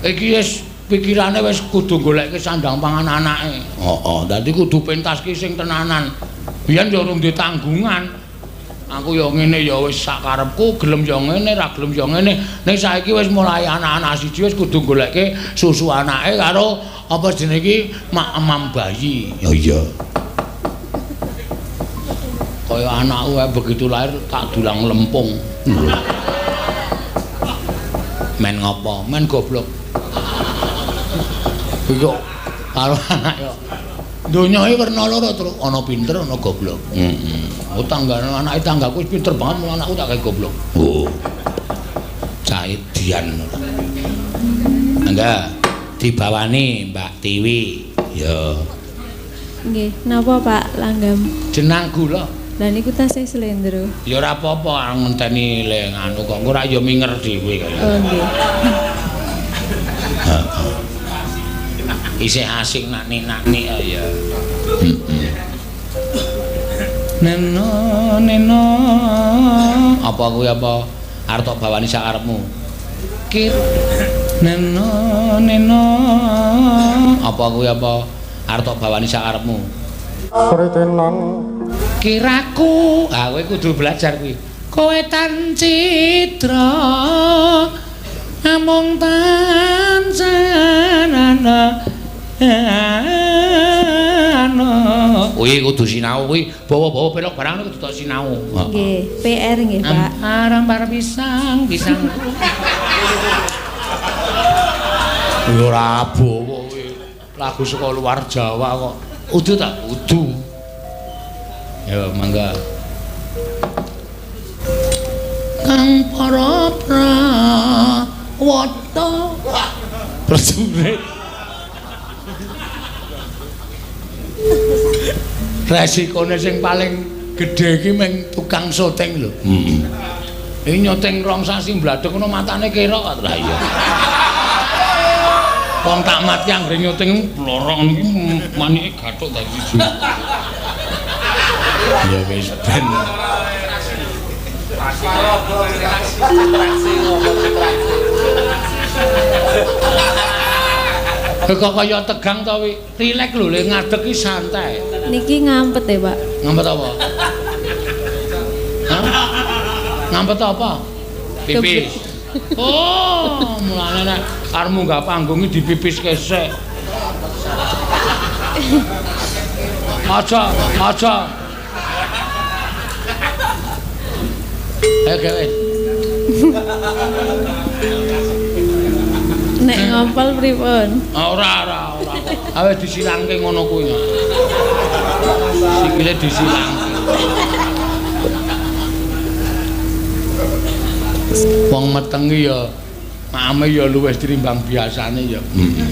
Speaker 2: iki wis pikirane wis kudu goleke sandang pangan anake. Heeh, dadi kudu pentas ki sing tenanan. Biyen ya urung ditanggungan. Aku ya ngene ya wis sak karepku, gelem ya ngene, ra gelem ya ngene. Ning saiki wis mulai anak-anak siji wis kudu goleke susu anake karo apa jenenge iki mak-emam bayi. Ya iya. Kaya anakku wae begitu lahir tak dulang lempung. Men ngopo? Men goblok. Kuwi kok karo anak yo. Donya iki werna loro, Truk. Ana pinter, ana goblok. Heeh. Oh, tanggane anake tanggaku wis pinter banget, mula anakku tak gawe goblok. Oh. Cah edian. Mangga dibawani Mbak Tiwi. Ya.
Speaker 6: Nggih, napa Pak Langgam?
Speaker 2: Jenang gula.
Speaker 6: Lah niku tasih slendro.
Speaker 2: Ya ora apa-apa, ngenteni le nganu kok engko ora ya minger dhewe kaya.
Speaker 6: Oh nggih.
Speaker 2: Heeh. Isih asik nak-nak-nik ya. Heeh. Neno neno apa kuwi apa arep tok bawani sakarepmu? Kir neno neno apa kuwi apa arep tok bawani sakarepmu?
Speaker 4: Sritenan
Speaker 2: kiraku, ah kowe kudu belajar kuwi. Kowe tan citra amung tansah ana. Kuwi kudu sinau kuwi, bawa-bawa pelok barang kudu tok sinau.
Speaker 6: Nggih, PR nggih, Pak.
Speaker 2: Ampar pisang, pisang. Kuwi ora bawa kuwi. Lagu saka luar Jawa kok. Udu ta? Udu. Ya mangga. Kang para prawata prajurit. Resikone sing paling gedhe iki mung tukang syuting lho. Heeh. Iki nyuting rong sasi mbladhek ngono matane kerok kok. Lah iya. Wong tak mati anggere nyuting blorok ngono iki manike gathuk dadi siji. Ya wis ben. Kok kaya tegang to wi? Rileks lho, le ngadeg iki santai.
Speaker 6: Niki ngampet ya, Pak.
Speaker 2: Ngampet apa? Hah? Ngampet apa? Pipis. Oh, mulane nek arep munggah panggung iki dipipis kesek. Aja, aja. Ayo gawe.
Speaker 6: Nek ngompol pripun?
Speaker 2: Ora, ora, ora. Awe disilangke ngono kuwi. Sikile disilangke. Wong meteng ki ya maeme ya luwih tinimbang biasane ya. Heeh.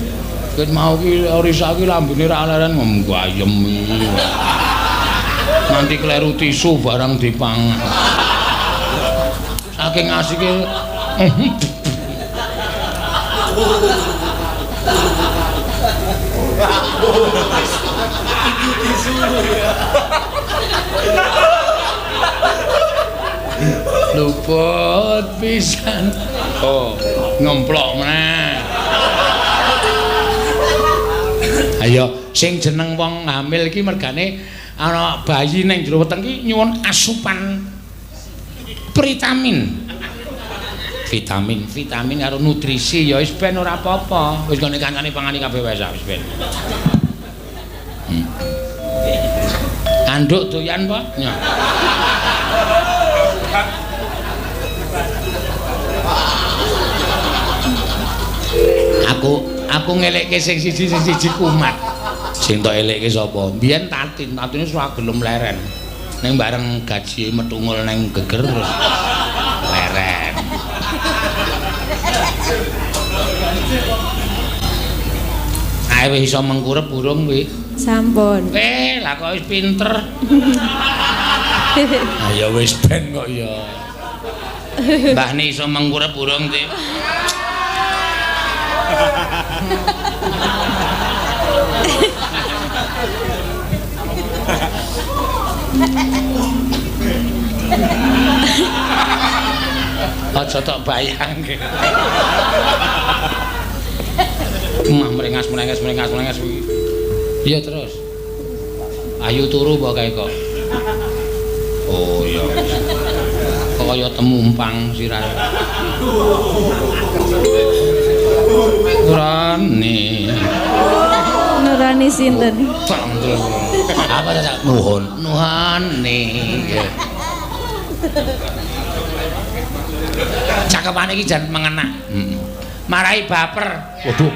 Speaker 2: Ket mau ki Risa ki lambene ra leren ngayem iki. Nganti kleru tisu barang dipangan. Saking asike. Luput pisan. Oh, ngemplok meneh. Ayo, sing jeneng wong hamil iki mergane ana bayi ning jero weteng iki nyuwun asupan vitamin. Vitamin, vitamin karo nutrisi ya wis ben ora apa-apa. Wis gone kancane pangani kabeh wae wis ben. Anduk doyan, Pak? Ya. Aku ngelekke sing siji sing siji kumat. Sing tok elekke sapa? Mbiyen Tatin, Tatine ora gelem leren. Ning bareng gaji metungul nang geger terus leren. Ae wis iso mengkurep burung kuwi.
Speaker 6: Sampun.
Speaker 2: Lah kok wis pinter. Ah ya wis ben kok ya. Mbah ni iso mengkurep burung kuwi. Aja tok bayangke. Mah mrengas mrengas mrengas mrengas kuwi. Iya terus. Ayo turu apa kae kok. Oh iya. Kok kaya temumpang sirahe. Nurani.
Speaker 6: Nurani sinten?
Speaker 2: Apa ta nuhun? Nuhani. Cakepane iki jan mengena. Heeh. Marai baper. Waduh.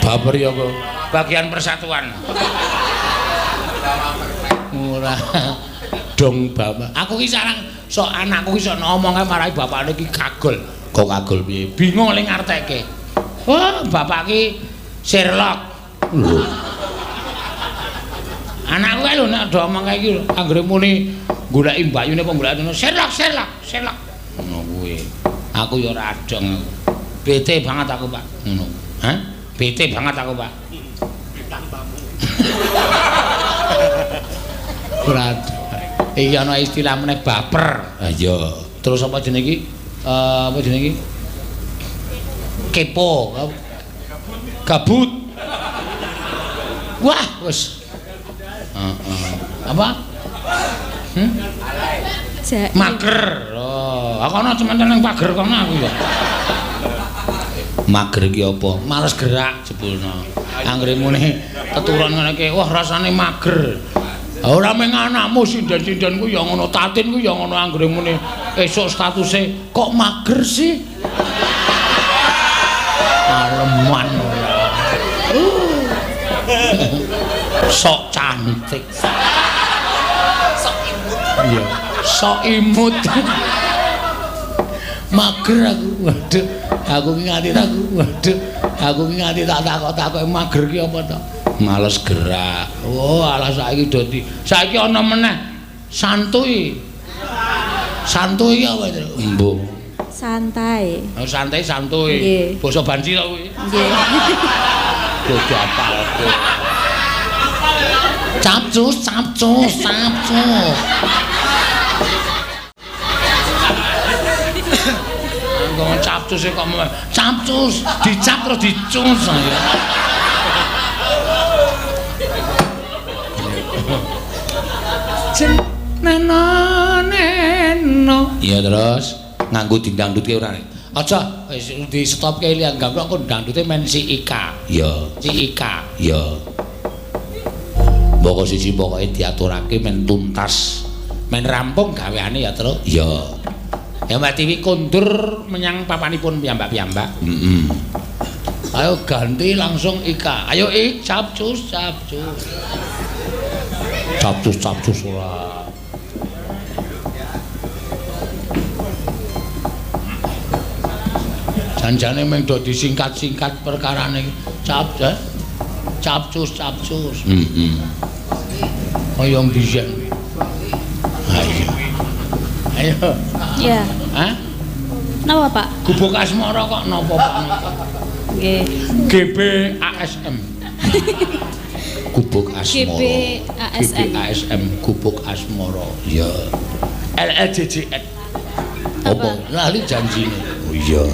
Speaker 2: Baper ya kok. Bagian persatuan. Ora. Dong bapak. Aku ki sarang sok anakku ki sok ngomong kae marai bapakne ki kagol. Kok kagol piye? Bingung le ngartekke. Wah, bapak ki Sherlock. Lho. Anakku kae lho nek do omong kae iki anggere muni goleki mbakyune apa goleki ngono Sherlock, Sherlock, Sherlock. Ngono kuwi. Aku ya ora adong aku. Bete banget aku, Pak. Ngono. Hah? Bete banget aku, Pak. Ora. Iki ana istilah meneh baper. Ha iya. Terus apa jenenge iki? Apa jenenge iki? Kepo. Gabut. Wah, wis. Heeh. Apa? Mager. Oh, aku ana cemen nang pager kono aku ya. Mager iki apa? Males gerak jebulno. Anggere muni teturon ngene iki, wah rasane mager. Ora mung anakmu sinden-sinden ku ya ngono, Tatin ku ya ngono anggere muni esuk statuse kok mager sih? Aleman ora. Sok cantik.
Speaker 3: Sok imut.
Speaker 2: Iya, sok imut. Mager aku. Waduh, aku ki nganti aku. Waduh, aku ki nganti tak takok-takoki mager ki apa to? Males gerak. Oh, alah saiki dadi. Saiki ana meneh santuy. Santuy apa itu? Embuh.
Speaker 6: Santai.
Speaker 2: Oh, santai santuy. Basa banci to kuwi?
Speaker 6: Nggih.
Speaker 2: Bodo apal. Capcus, capcus, capcus. Ngomong capcus kok capcus, dicap terus dicus. Neno. Iya terus nganggo dindangdutke ora? Aja wis di stopke liyan gambrok kok dangdute men si Ika. Iya, si Ika. Iya. Mboko siji pokoke diaturake men tuntas. Men rampung gaweane ya, Tru. Iya. Ya Mbak Tiwi kondur menyang papanipun piyambak-piyambak. Heeh. Ayo ganti langsung Ika. Ayo Ik, capcus, capcus. Capcus, capcus ora. Janjane mung do disingkat-singkat perkarane. Cap, capcus, capcus. Heeh. Kaya mbiyen. Ha iya. Ayo.
Speaker 6: Iya.
Speaker 2: Hah?
Speaker 6: Napa, Pak?
Speaker 2: Gubuk Asmara kok napa, Pak?
Speaker 6: Nggih.
Speaker 2: GBASM. Gubuk Asmara.
Speaker 6: GBASM.
Speaker 2: GBASM Gubuk Asmara. Iya. LLJJN. Apa? Lali janjine. Oh iya.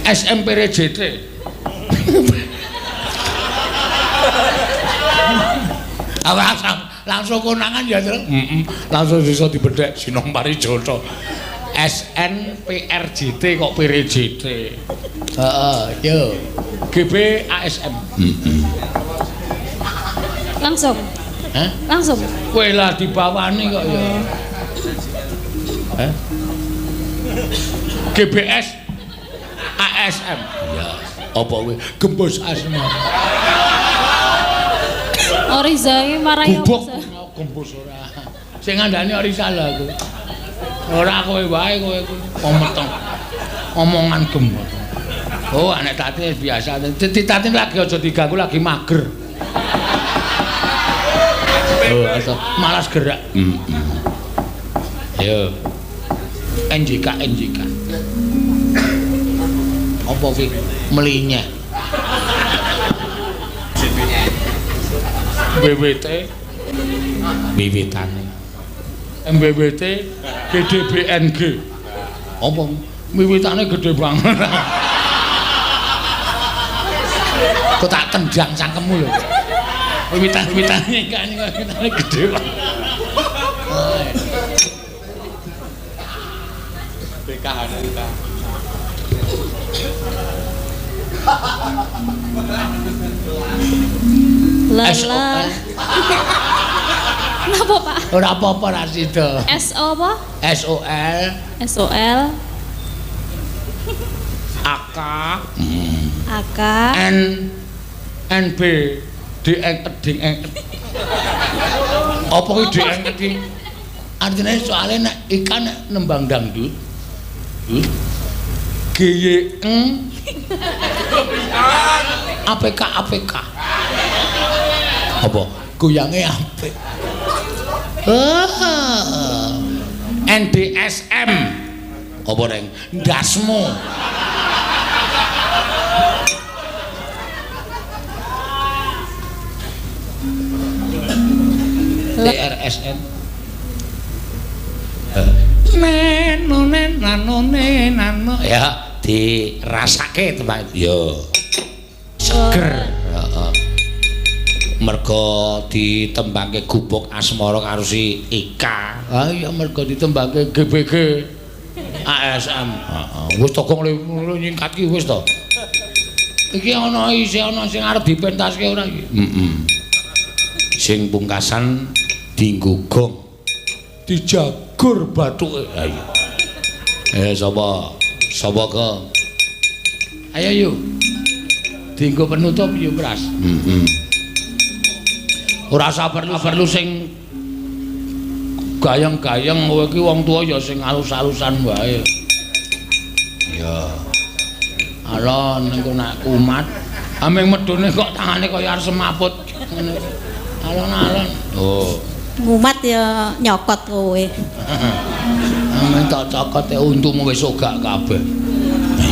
Speaker 2: SMPRJT. Awas langsung konangan ya, Truk. Heeh. Langsung iso dibedhek Sinong Parijoto. SNPRJT kok PRJT. Heeh, yo. GBASM. Heeh.
Speaker 6: Langsung.
Speaker 2: Hah?
Speaker 6: Langsung.
Speaker 2: Kowe lah dibawani kok ya. Hah? GBS ASM. Ya, apa kowe? Gembus Asmara.
Speaker 6: Oriza iki marai
Speaker 2: Gubuk gembus ora. Sing ngandani Oriza lho aku. Ora kowe wae kowe kuwi ometeng. Omongan gembus. Oh, anak Tati biasa. Tati lagi aja diganggu lagi mager. Oh, atau malas gerak. Heeh. Yo. NJK NJK. Apa ki? Melinya. BWT wiwitane. MBWT GDBNG. Apa? Wiwitane gede banget. Kok tak tendang cangkemmu lho. Wiwitan-witane kan wiwitane gede banget.
Speaker 3: BK kita.
Speaker 6: Lala. Napa, Pak?
Speaker 2: Ora apa-apa ra sida.
Speaker 6: SO apa?
Speaker 2: SOL
Speaker 6: SOL
Speaker 2: AK
Speaker 6: AK
Speaker 2: N NB DN D N. Apa kuwi DN iki? Artine soalé nek ikan nek nembang dangdut. G Y N APK APK. Apa? Goyange apik. NDSM. Apa reng? Ndasmu. TRSN. Neno neno neno. Ya, dirasake tembang. Yo. Seger. Heeh. Mergo ditembangke Gubuk Asmara karo si Ika. Ha iya mergo ditembangke GBG ASM. Heeh. Wis to kok nyingkat ki wis to. Iki ana isih ana sing arep dipentaske ora iki? Heeh. Sing pungkasan dienggo gong. Dijagur bathuke. Ha iya. Sapa? Sapa gong? Ayo yu. Dienggo penutup yu Pras. Heeh. Ora usah perlu sing gayeng-gayeng kowe iki wong tuwa ya sing alus-alusan wae. Ya. Alon engko nek kumat, ameng medune kok tangane kaya arep semaput ngene. Alon-alon. Oh.
Speaker 7: Ngumat ya nyokot kowe.
Speaker 2: Ameng tak cokote untumu wis ogak kabeh.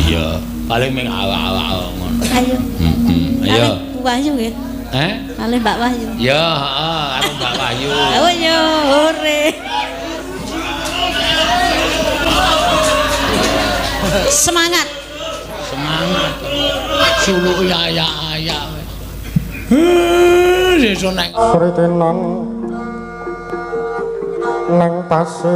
Speaker 2: Iya, paling ming awak-awak ngono.
Speaker 7: Ayo.
Speaker 2: Heeh. Ayo.
Speaker 7: Bu Wahyu nggih.
Speaker 2: Eh?
Speaker 7: Kalih Mbak Wahyu.
Speaker 2: Ya, heeh, karo Mbak Wahyu.
Speaker 7: Oh ya, hore. Semangat.
Speaker 2: Semangat. Suluke ayak-ayak wis. Sesuk nek
Speaker 4: Kritenan nang pasir.